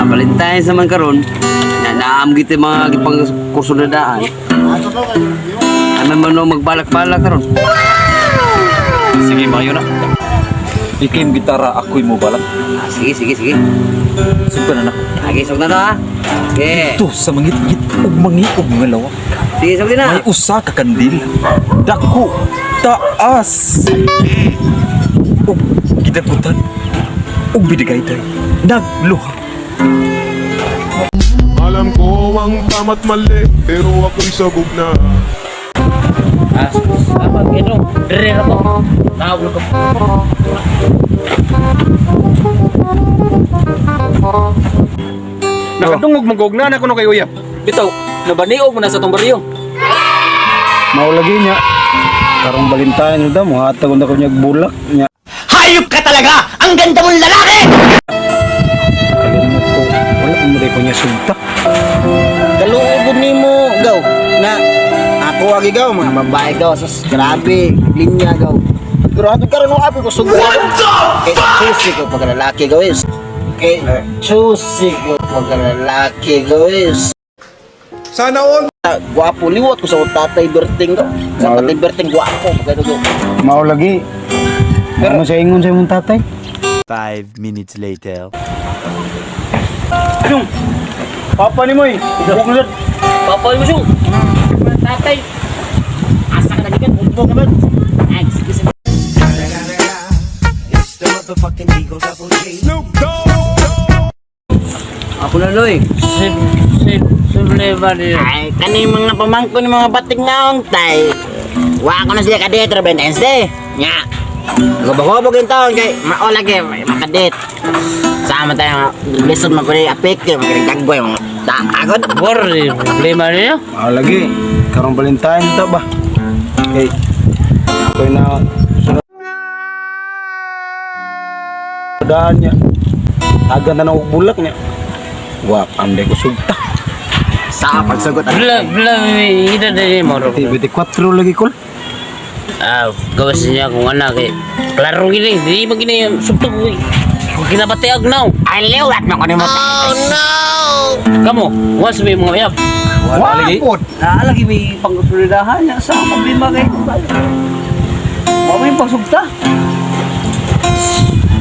Valentine's naman karon. Na naam gid mga gipang kurso na daan. Ano man no magbalak-balak karon? Sige, mayo na. Ikim gitara, ako'y mo balak. Ah, sige, sige, sige. Sugdan na nako. Okay, sugdan na to ha. Sige. Ito sa mangitngit ug mangiog nga lawak. Sige, sugdan na. May usa ka kandil. Dako, taas. Ug gidagutan. Ug bidigayday. Nagluha. Alam ko ang tama't mali, pero ako'y sabog na. Ah, apa gino? Dire ra ko. Tawag ko. Nakadungog magugna na kuno kay uyab. Bitaw, nabaniog mo na sa tong baryo. Mao lagi niya. Karong Valentine da mo hatag unta ko niya bulak niya. Hayop ka talaga! Ang ganda mong lalaki! Kalimot ko. Wala mo ko niya sugta. Kaluogon nimo, gaw. Na ako agi gaw, mga babae gaw. Sus, grabe, linya gaw. Pero hatod karon no api ko sugod. Kay choosy ko pag lalaki gaw eh. Kay choosy ko pag lalaki gaw eh. Sana all! Gwapo liwat ko sa tatay Berting gaw. Sa tatay Berting gwapo pag gaw. Mao lagi. Ano sa ingon sa imong tatay? 5 minutes later. Yung Papa ni mo eh. Hubog na sad. Papa mo siyong. Tatay. Asa ka na gikan, hugbo ka man. Ay, sige, sige. Ako na loy. Sim sim problema niyo. Ay, kani mga pamangko ni mga bating naong tay. Wa ko na sila kadet ra Valentine's Day. Nya. Gubog-gubog yung taon kay mao lagi makadet. Sama tayo mga lisod man pud apek kay mga tagboy mga ta agad. Bor, problema niyo. Mao lagi. Karong Valentine ta ba? Kay ako'y na sunod daan niya. Tagan na og bulak niya. Wa anday ko sugta. Sa pagsugot. Bla bla ida dili mo ro. 24 lagi kol. Ah, gawas niya kung anak eh. Klaro gini, di ba gini sugtog ko. Kinabatiag now. Ay liwat man ko nimo. Oh no. Kamo, was may mga uyab. Wa lagi. Naa lagi may pangkusulidahan niya sa problema kay. Wa may pagsugta.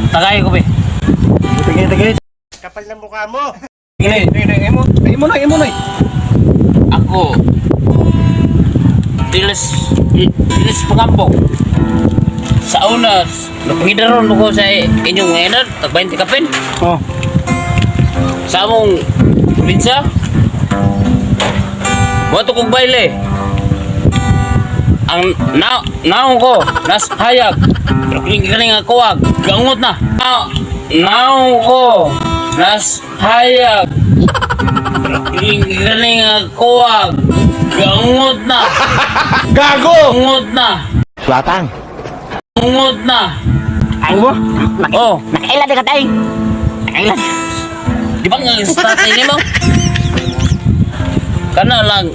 Tagay ko be. Tingin tingin. Gini, Imo, imo na, imo na. Ako dilis dilis pangambok sa una napangidaron ko sa inyong edad tag 20 kapin Oh. sa among probinsya mo to kong baile ang na naong ko nas hayag pero kini kini nga kuwag gaungot na. Naong ko nas hayag pero kini kini nga kuwag gaungot na. Gago! Ungot na. Batang. Ungot na. Ay, Ano ba? Oh, Nakaila di ka tay. Nakaila. Di ba nga tatay nimo? Kana lang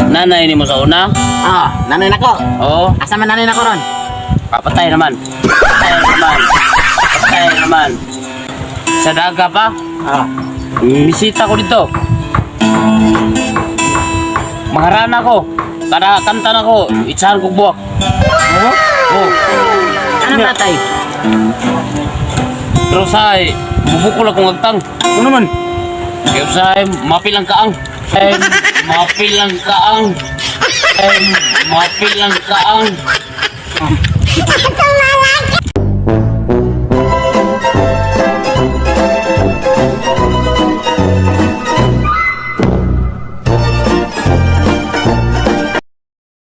nanay nimo sa una. Ah, nanay nako. Oo, Asa man nanay nako ron? papatay naman. Patay naman. Patay naman. Sa daga pa, Ah. misita ko dito. Maharana ko. Kada kanta na ko, itsahan kong buwak. Ano? Oh, Ano tatay? pero sa bubukol akong agtang. Ano man? Kaya usahay, mapil ang kaang. Eh, mapil ang kaang. Eh, mapil ang kaang.